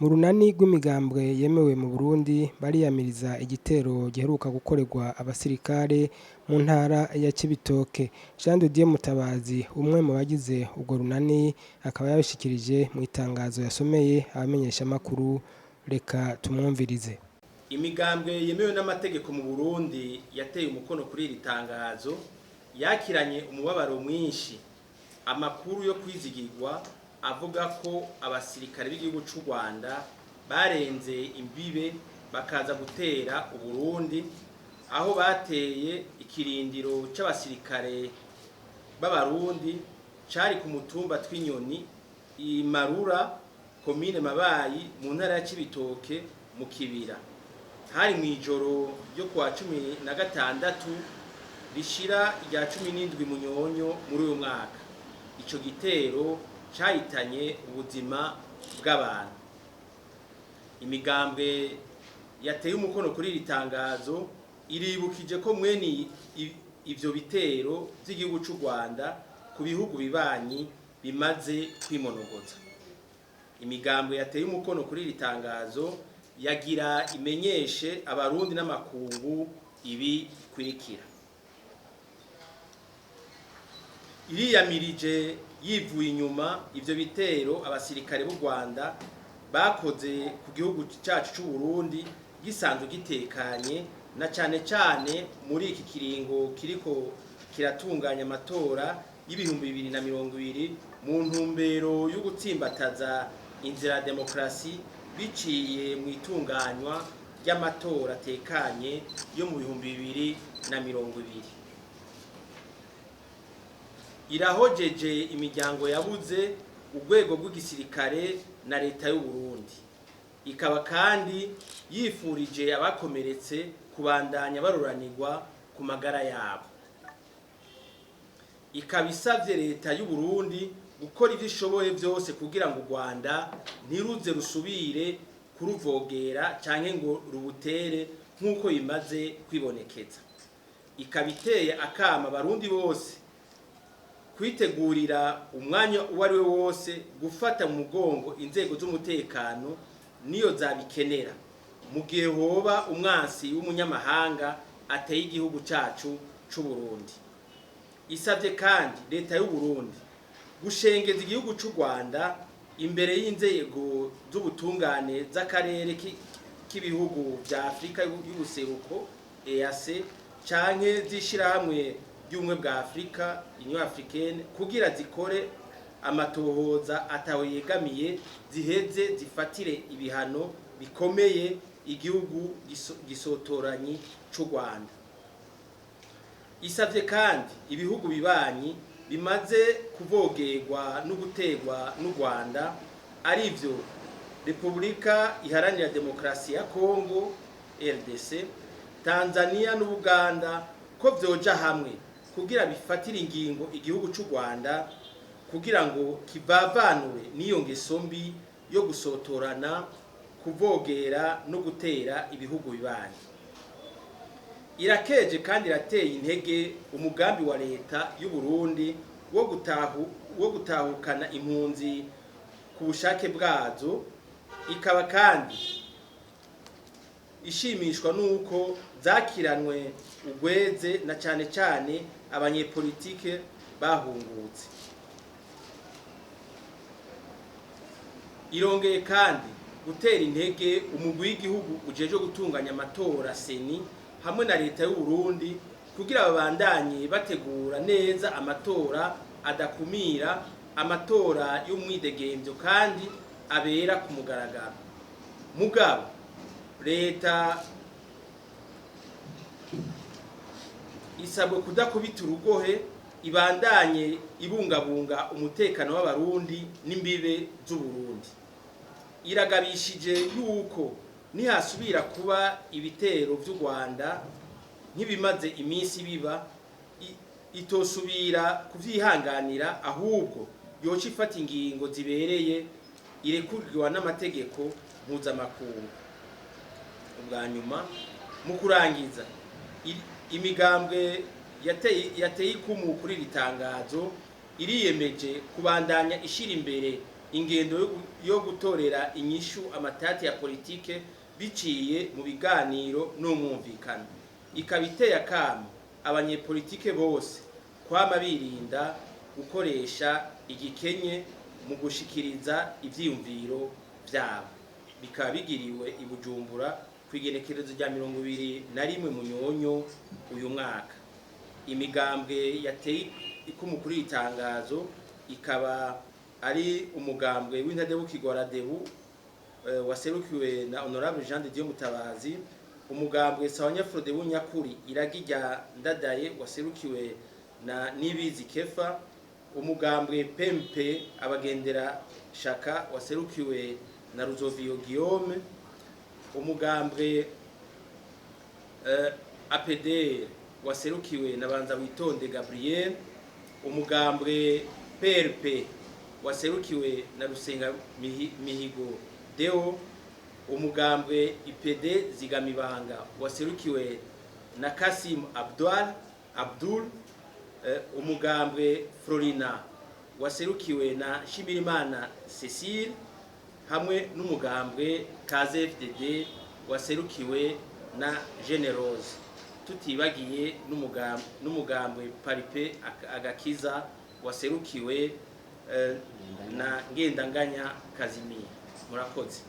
Mu runani rw'imigambwe yemewe mu Burundi bariyamiriza igitero giheruka gukorerwa abasirikare mu ntara ya Cibitoke. Jean de Dieu Mutabazi, umwe mu bagize urwo runani, akaba yabishikirije mu itangazo yasomeye abamenyeshamakuru. Reka tumwumvirize. Imigambwe yemewe n'amategeko mu Burundi yateye umukono kuri iri tangazo yakiranye umubabaro mwinshi amakuru yo kwizigirwa avuga ko abasirikare b'igihugu cy'u Rwanda barenze imbibe bakaza gutera Uburundi, aho bateye ikirindiro c'abasirikare b'Abarundi cari ku mutumba Twinyoni, Imarura, komine Mabayi, mu ntara ya Cibitoke, mu Kibira. Hari mw'ijoro ryo kuwa 16 rishira irya 17 Munyonyo muri uyu mwaka. Ico gitero cahitanye ubuzima bw'abantu. Imigambwe yateye umukono kuri iri tangazo iribukije ko mwene ivyo bitero vy'igihugu c'u Rwanda ku bihugu bibanyi bimaze kwimonogoza. Imigambwe yateye umukono kuri iri tangazo yagira imenyeshe Abarundi n'amakungu ibi bikurikira: Iriyamirije yivuye inyuma ivyo bitero abasirikare b'u Rwanda bakoze ku gihugu cacu c'u Burundi gisanzwe gitekanye, na cane cane muri iki kiringo kiriko kiratunganya amatora y'2020 mu ntumbero yo gutsimbataza inzira ya demokarasi biciye mu itunganywa ry'amatora atekanye yo mu 2020. Irahojeje imiryango yabuze, urwego rw'igisirikare na leta y'u Burundi. Ikaba kandi yifurije abakomeretse kubandanya baruranirwa ku magara yabo. Ikaba isavye leta y'u Burundi gukora ivyo ishoboye vyose kugira ngo u Rwanda ntiruze rusubire kuruvogera canke ngo rubutere nk'uko bimaze kwibonekeza. Ikaba iteye akama Abarundi bose kwitegurira umwanya uwo ari we wose gufata mu mugongo inzego z'umutekano niyo zabikenera, mu gihe hoba umwansi w'umunyamahanga ateye igihugu cacu c'u Burundi. Isavye kandi leta y'u Burundi gushengeza igihugu c'u Rwanda imbere y'inzego z'ubutungane z'akarere k'ibihugu vya Afrika y'ubuseruko, EAC, canke z'ishirahamwe ry'ubumwe bwa Afrika, Union Africaine, kugira zikore amatohoza atawe yegamiye, ziheze zifatire ibihano bikomeye igihugu gisotoranyi c'u Rwanda. Isavye kandi ibihugu bibanyi bimaze kuvogerwa no guterwa n'u Rwanda, arivyo Repubulika Iharanira Demokarasi ya Kongo, RDC, Tanzania n'Ubuganda, ko vyoja hamwe kugira bifatire ingingo igihugu c'u Rwanda kugira ngo kivavanure n'iyo ngeso mbi yo gusotorana, kuvogera no gutera ibihugu bibanyi. Irakeje kandi irateye intege umugambi wa leta y'u Burundi wo gutahukana impunzi ku bushake bwazo. Ikaba kandi ishimishwa nuko zakiranwe ugweze, na cane cane abanyepolitike bahungutse. Irongeye kandi gutera intege umugwi w'igihugu ujejwe gutunganya amatora, CENI, hamwe na leta y'u Burundi kugira babandanye bategura neza amatora adakumira, amatora y'umwidegemvyo kandi abera ku mugaragaro. Mugabo leta isabwe kudakubita urugohe, ibandanye ibungabunga umutekano w'Abarundi n'imbibe z'Uburundi. Iragabishije yuko nihasubira kuba ibitero vy'u Rwanda nk'ibimaze iminsi biba, itosubira kuvyihanganira, ahubwo yoca ifata ingingo zibereye irekurirwa n'amategeko mpuzamakungu. Ubwa nyuma, mu kurangiza, imigambwe yateye ikumu kuri iri tangazo iriyemeje kubandanya ishira imbere Ingendo yo gutorera inyishu amatati ya politike biciye mu biganiro n'umwumvikano, ikaba iteye akamo abanyepolitike bose kwama birinda gukoresha igikenye mu gushikiriza ivyiyumviro vyabo. Bikaba bigiriwe i Bujumbura kw'igenekerezo rya 21 Munyonyo uyu mwaka. Imigambwe yateye ikumu kuri iri tangazo ikaba ari umugambwe w'Intadebukirwa Radebu, waserukiwe na Honorable Jean de Dieu Mutabazi, umugambwe Sawanyafrodebu Nyakuri Iragi rya Ndadaye waserukiwe na Nibizi Kefa, umugambwe PMP Abagendera Shaka waserukiwe na Ruzoviyo Guillaume, umugambwe APDR waserukiwe na Banza Witonde Gabriel, umugambwe PRP waserukiwe na Rusenga Mihigo Deo, umugambwe IPD Zigamibanga waserukiwe na Kasim Abdul, umugambwe Florina waserukiwe na Shimirimana Cecile, hamwe n'umugambwe KZFDD waserukiwe na Generose, tutibagiye n'umugambwe Paripe Agakiza waserukiwe na Ngendanganya Kazimir. Murakoze.